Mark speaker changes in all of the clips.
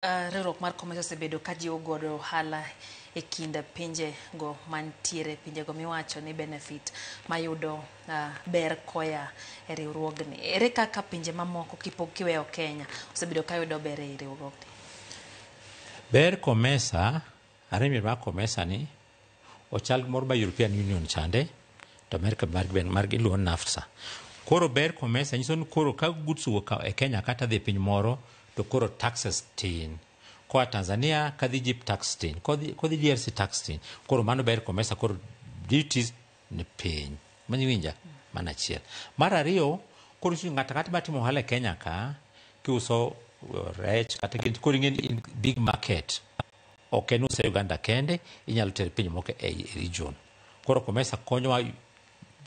Speaker 1: Riwruok mar COMESA osebedo ka jiwo godo ohala e kind pinje go mantiere, pinjego miwacho ni benefit mayudo ber koya e riwruogni. Ere kaka pinje mamoko kipok kiweyo Kenya osebedo ka yudo ber e riwruogni?
Speaker 2: Ber COMESA, arrangement mar COMESA ni ochal gi moro ma European Union chande to America margi margi iluongo ni NAFTA. Koro ber COMESA nyiso ni koro ka goods owuok e Kenya kata dhi e piny moro, to koro taxes tin. Koa Tanzania kadhi Egypt, tax tin. Kodhi DRC, tax tin. Koro mano ber COMESA, koro duties ni piny. Mano iwinja? Mano achiel. Mar ariyo, koro nyiso ni ng'ato ang'ata matimo ohala e Kenya ka, kiuso rech kata gin, koro ing'e ni in big market. Ok en use Uganda kende, inyalo tero pinje moko e region. Koro COMESA konyowa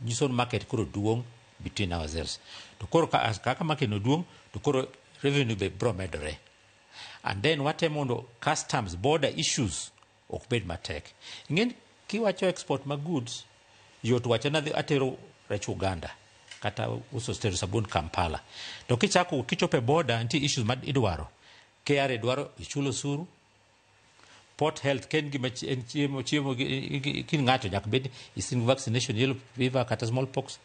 Speaker 2: nyiso ni market koro duong' between ourselves. To koro kaka market no duong', to koro revenue be bro medore. And then watemo mondo customs border issues ok bed matek. Ing'e kiwacho export mag goods, yot wacho ni adhi atero rech Uganda kata uso tero sabun Kampala. To kichako kichopo e border, nitie issues ma idwaro. KRA dwaro ichulo osuru, port health ka en gima en chiemo kin ng'ato nyaka bed ni vaccination, yellow fever kata smallpox.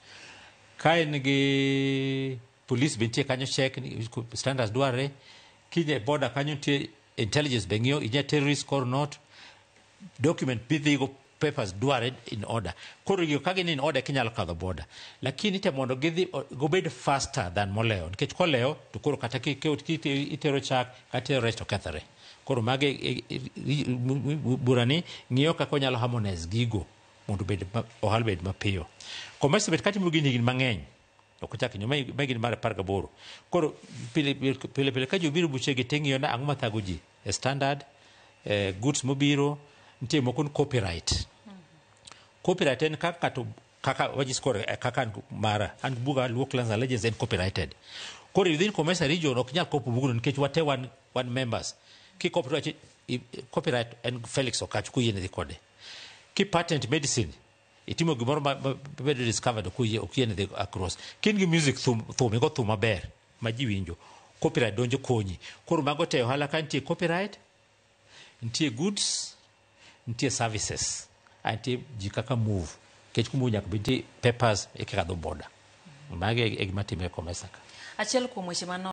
Speaker 2: Ka en gi police be nitie kanyo, check ni standards dwarre. Kiny e border kanyo nitie intelligence be ng'iyo inya terrorist or not, document bidhigo, papers dware in order. Koro gigo ka gin in order, kinyalo kadho border, lakini te mondo gidhi gobed faster than molewo, nikech kolewo to koro kata itero chak kata itero rech to kethore. Koro mage burani ng'iyo kaka onyalo harmonize gigo mondo obed ohala bed mapiyo. COMESA bet katimo gini higni mang'eny, ok ochak inyo mae gin mar 18. Koro pile pile pile ka jobiro buchegi, ting'iyo na ang'o mathago ji e standard goods mobiro. Nitie moko ni copyright. Copyright en kaka ng'ato kaka wajis koro kaka an mara an buga Luo Clans and Legends en copyrighted. Koro within COMESA region ok nyal kopo bugno nikech wate wan members. Ki copyright, copyright en Felix Okach koyiene dhi kode. Ki patent medicine, itimo gimoro ma bedo discovered, ok oyie, ok yiene dhi across. Kin gi music, thum igo thum maber ma ji winjo, copyright donjo konyi. Koro mago te ohala ka nitie copyright, nitie goods, nitie services, nitie ji kaka move, nikech kumove nyaka bed nitie papers eka kadho border. Magi e gima timre e COMESA ka.
Speaker 1: Achiel kuom weche mano